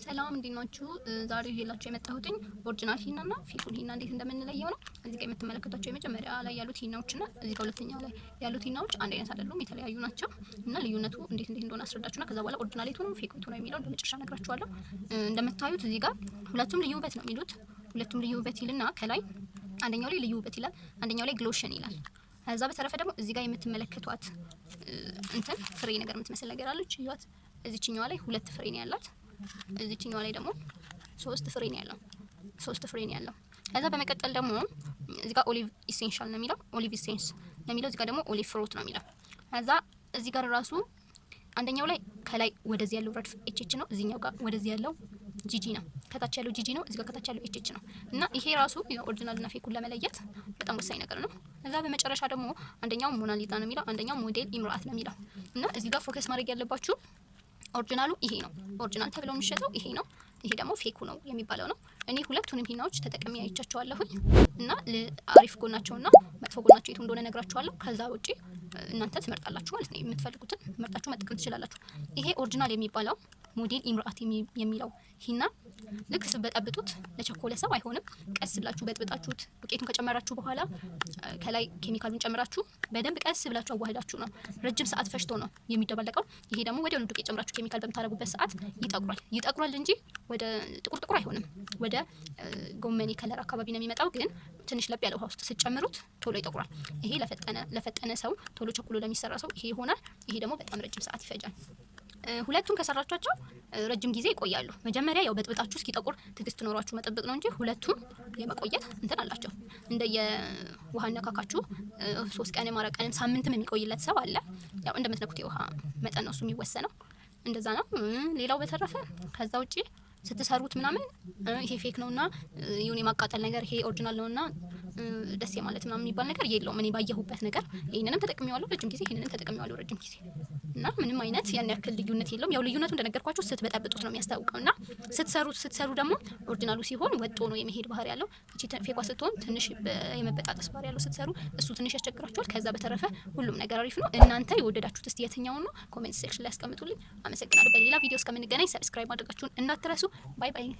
ሰላም፣ እንዴት ናችሁ? ዛሬ ይዤላችሁ የመጣሁትኝ original ሂና እና fake ኡን ሂና እንዴት እንደምንለየው ነው። እዚህ ጋር የምትመለከቷቸው የመጀመሪያ ላይ ያሉት ሂናዎች እና እዚህ ጋር ሁለተኛው ላይ ያሉት ሂናዎች አንድ አይነት አይደሉም፣ የተለያዩ ናቸው። እና ልዩነቱ እንዴት እንዴት እንደሆነ አስረዳችሁና ከዛ በኋላ original የቱ ነው፣ fake የቱ ነው የሚለውን በመጨረሻ እነግራችኋለሁ። እንደምታዩት እዚህ ጋር ሁለቱም ልዩ ውበት ነው የሚሉት። ሁለቱም ልዩ ውበት ይልና ከላይ አንደኛው ላይ ልዩ ውበት ይላል፣ አንደኛው ላይ ግሎሽን ይላል። ከዛ በተረፈ ደግሞ እዚህ ጋር የምትመለከቷት እንትን ፍሬ ነገር የምትመስል ነገር አለች፣ እዩዋት። እዚችኛዋ ላይ ሁለት ፍሬ ነው ያላት። እዚችኛዋ ላይ ደግሞ ሶስት ፍሬ ነው ያለው። ሶስት ፍሬ ነው ያለው። ከዛ በመቀጠል ደግሞ እዚህ ጋር olive essential ነው የሚለው፣ olive essence ነው የሚለው። እዚህ ጋር ደግሞ olive fruit ነው የሚለው። ከዛ እዚህ ጋር ራሱ አንደኛው ላይ ከላይ ወደዚህ ያለው ረድፍ HH ነው። እዚህኛው ጋር ወደዚህ ያለው GG ነው። ከታች ያለው GG ነው። እዚህ ጋር ከታች ያለው HH ነው። እና ይሄ ራሱ original እና fake ኡን ለመለየት በጣም ወሳኝ ነገር ነው። ከዛ በመጨረሻ ደግሞ አንደኛው ሞናሊዛ ነው የሚለው፣ አንደኛው ሞዴል ኢምራአት ነው የሚለው። እና እዚህ ጋር focus ማድረግ ያለባችሁ original ኡ ይሄ ነው። Original ተብሎ የሚሸጠው ይሄ ነው። ይሄ ደግሞ fake ኡ ነው የሚባለው ነው። እኔ ሁለቱንም ሂናዎች ተጠቅሜ አይቻቸዋለሁኝ እና አሪፍ ጎናቸውና መጥፎ ጎናቸው የቱ እንደሆነ ነግራችኋለሁ። ከዛ ውጪ እናንተ ትመርጣላችሁ ማለት ነው። የምትፈልጉትን መርጣችሁ መጠቀም ትችላላችሁ። ይሄ original የሚባለው ሞዴል ኢምራአት የሚለው ሂና ልክ ስትበጠብጡት ለቸኮለ ሰው አይሆንም። ቀስ ብላችሁ በጥብጣችሁት ዱቄቱን ከጨመራችሁ በኋላ ከላይ ኬሚካሉን ጨምራችሁ በደንብ ቀስ ብላችሁ አዋህዳችሁ ነው። ረጅም ሰዓት ፈጅቶ ነው የሚደባለቀው። ይሄ ደግሞ ወዲያውኑ ዱቄት ጨምራችሁ ኬሚካል በምታደርጉበት ሰዓት ይጠቁራል። ይጠቁራል እንጂ ወደ ጥቁር ጥቁር አይሆንም። ወደ ጎመኔ color አካባቢ ነው የሚመጣው። ግን ትንሽ ለብ ያለ ውሃ ውስጥ ስትጨምሩት ቶሎ ይጠቁራል። ይሄ ለፈጠነ ለፈጠነ ሰው፣ ቶሎ ቸኩሎ ለሚሰራ ሰው ይሄ ይሆናል። ይሄ ደግሞ በጣም ረጅም ሰዓት ይፈጃል። ሁለቱም ከሰራቻቸው ረጅም ጊዜ ይቆያሉ። መጀመሪያ ያው በጥብጣችሁ እስኪጠቁር ትዕግስት ኖሯችሁ መጠበቅ ነው እንጂ ሁለቱም የመቆየት እንትን አላቸው። እንደ የውሃ ነካካችሁ 3 ቀንም 4 ቀንም ሳምንትም የሚቆይለት ሰው አለ። ያው እንደምትነኩት የውሃ መጠን ነው እሱ የሚወሰነው። እንደዛ ነው። ሌላው በተረፈ ከዛ ውጪ ስትሰሩት ምናምን ይሄ fake ነውና ይሁን የማቃጠል ነገር፣ ይሄ original ነውና ደስ የማለት ምናምን የሚባል ነገር የለውም። እኔ ባየሁበት ነገር ይሄንንም ተጠቅሜዋለሁ ረጅም ጊዜ፣ ይሄንንም ተጠቅሜዋለሁ ረጅም ጊዜ እና ምንም አይነት ያን ያክል ልዩነት የለውም። ያው ልዩነቱ እንደነገርኳችሁ ስትበጠብጡት ነው የሚያስታውቀው እና ስትሰሩ ደግሞ original ኡ ሲሆን ወጥ ሆኖ የመሄድ ባህሪ ያለው፣ እቺ fake ኳ ስትሆን ትንሽ የመበጣጠስ ባህሪ ያለው ስትሰሩ እሱ ትንሽ ያስቸግራችኋል። ከዛ በተረፈ ሁሉም ነገር አሪፍ ነው። እናንተ የወደዳችሁት እስቲ የትኛውን ነው? Comment section ላይ ያስቀምጡልኝ። አመሰግናለሁ። በሌላ ቪዲዮ እስከምንገናኝ subscribe ማድረጋችሁን እንዳትረሱ። Bye bye።